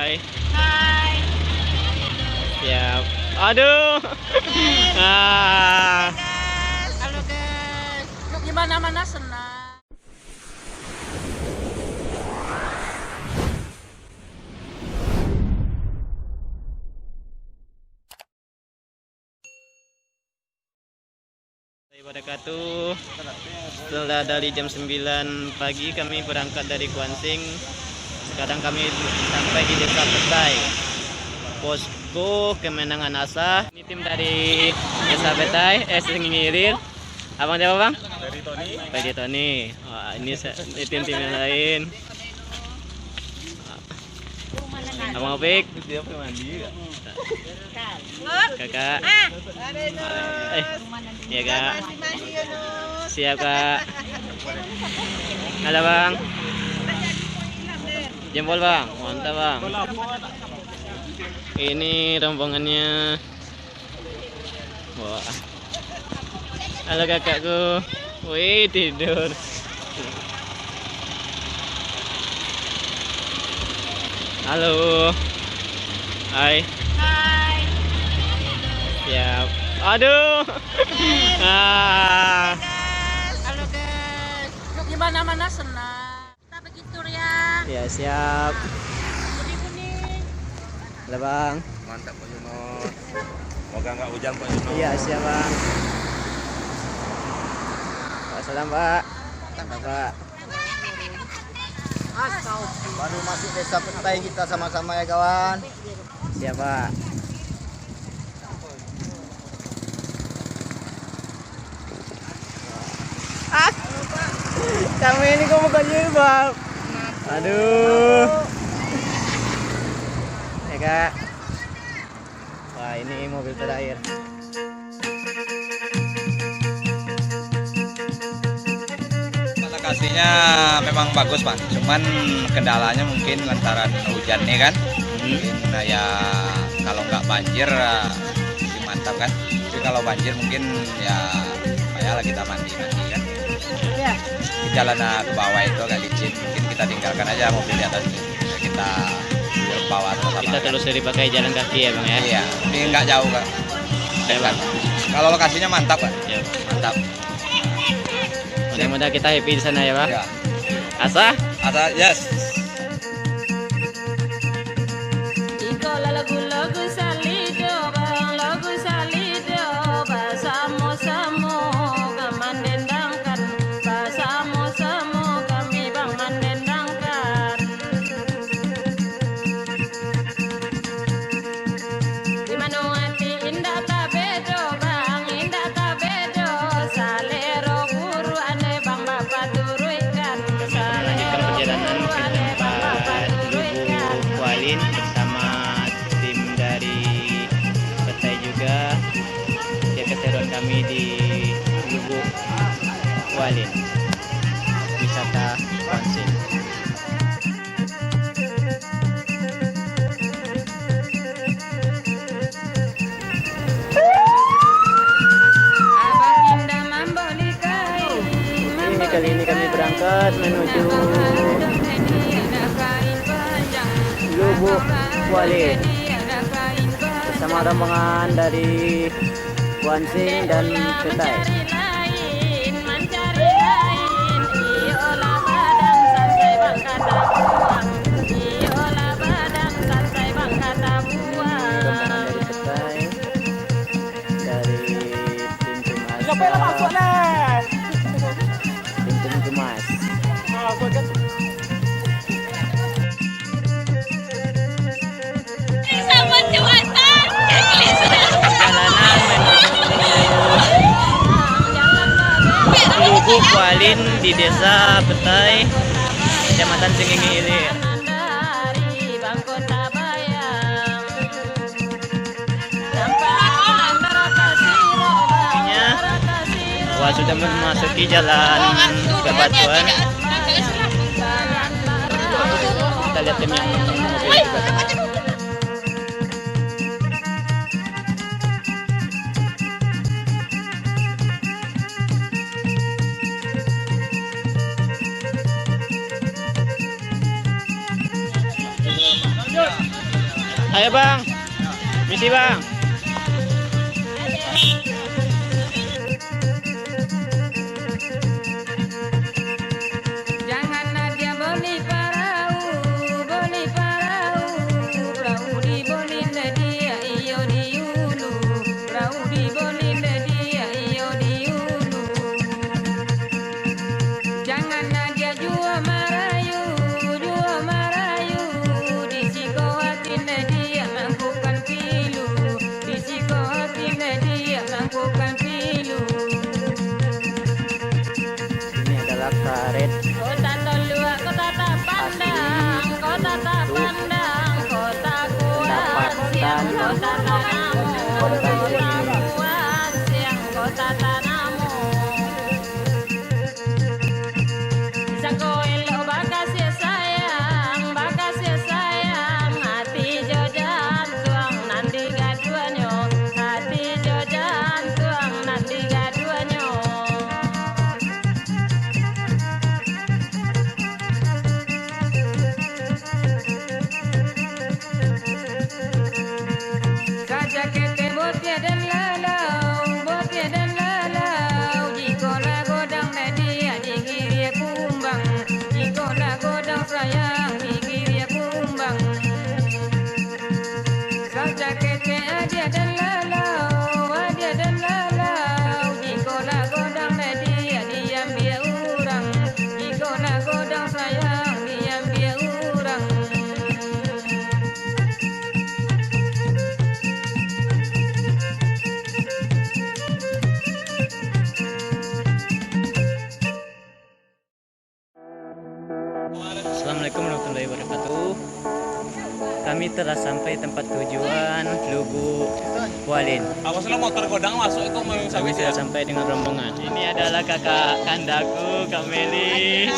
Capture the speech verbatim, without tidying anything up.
Hai. Hai. Siap. Aduh. Ah. Halo, guys. Yuk, di mana-mana senang. Wabarakatuh. Setelah dari jam sembilan pagi kami berangkat dari Kuansing. Sekarang kami sampai di Desa Petai, posko kemenangan Asa. Ini tim dari Desa Petai, eh, Sungai Ilir. Abang siapa, Bang? Ferry Tony. Ferry Tony. Wah, ini se-, ini tim-tim yang lain. Abang Opik. Dia pergi mandi. Kakak. Eh, iya, Kak. Siap, Kak. Halo, Bang. Jempol, Bang. Mantap, Bang. Ini rombongannya. Wah. Halo, kakakku. Wih, tidur. Halo. Hai. Hai. Siap. Aduh. Ah. Halo, guys. Yuk, di mana-mana senang. Kita begitu ya. Ya, siap. Kuning-kuning. Halo, Bang. Mantap, Pak Yunus. Semoga nggak hujan, Pak Yunus. Iya, siap, Bang. Pak, salam, Pak. Salam, Pak. Baru masuk Desa Petai kita sama-sama ya, kawan. Siap, Pak. Ah, kami ini kok bukan jilbab. Aduh. Ya, Kak. Wah, ini mobil terakhir. Lokasinya memang bagus, Pak. Cuman kendalanya mungkin lantaran hujan nih kan. Hmm. Mungkin, nah, ya, kalau nggak banjir, eh, lebih mantap kan. Tapi kalau banjir mungkin ya payahlah kita mandi-mandi kan. Iya. Jalan, ah, ke bawah itu agak licin. Mungkin kita tinggalkan aja mobil di atas itu. Kita ke bawah atau sama. Kita telusuri pakai jalan kaki ya, Bang, ya? Iya, ini nggak jauh, Kak. Dekat. Kalau lokasinya mantap, Kak. Ya. Mantap. Mudah-mudahan kita happy di sana ya, Pak. Ya. Asa? Asa, yes. Iko lah lagu-lagu Salido, bang, lagu Salido, basamo-samo ka mandendangkan, basamo-samo kami, bang, mandendangkan. Di mano ati indak tabedo, bang, indak tabedo. Salero guru ane, bang, bapa turuikan. Kami melanjutkan perjalanan ke tempat Lubuk Kualin bersama tim dari Petai juga. Sekian keseruan kami di Lubuk Kualin, wisata Kuansing. Ini kali ini kami berangkat menuju Lubuk Kualin bersama rombongan dari Kuansing dan Petai. Rombongan dari Petai, dari tim Tumas. Sampai lah masuk lah. Tim Tumas. Ah, buat kan? Perjalanan menuju Lubuk Kualin di Desa Petai, Kecamatan Sungai Ilir. Wah, sudah memasuki jalan bebatuan. Kita lihat tim yang mobil juga. Ayo, Bang. Misi, Bang. Jangan aja boli parau, boli parau, parau di boli nadiak iyo di ulu, parau di boli nadiak iyo di ulu. Jangan aja juo marayu, juo marayu, di siko hati nadiak mangkukan pilu, di siko hati nadiak mangkukan pilu. Ini adalah karet. Kota Toluak, kota tapandang, kota tapandang, kota kuat, pendapatan siang kota tanamu, kota kuat siang kota tanamu. Sangko elok bakasih sayang, bakasih sayang, ati jo jantuang nan digaduahnyo, ati jo jantuang nan digaduahnyo. Sajakek teh botiah dan lalau, botiah dan lalau, jiko lah godang nadiak digiriah kumbang, jiko lah godang sayang digiriah kumbang. Sajakek teh adiak dan lalau, adiak dan lalau, jiko lah godang nadiak diambiak urang, jiko lah godang sayang diambiak urang. Assalamualaikum warahmatullahi wabarakatuh. Kami telah sampai tempat tujuan, Lubuk Pualin. Awas lo, motor godang masuk itu. Kami sudah sampai dengan rombongan. Ini adalah kakak kandaku, Kak Meli.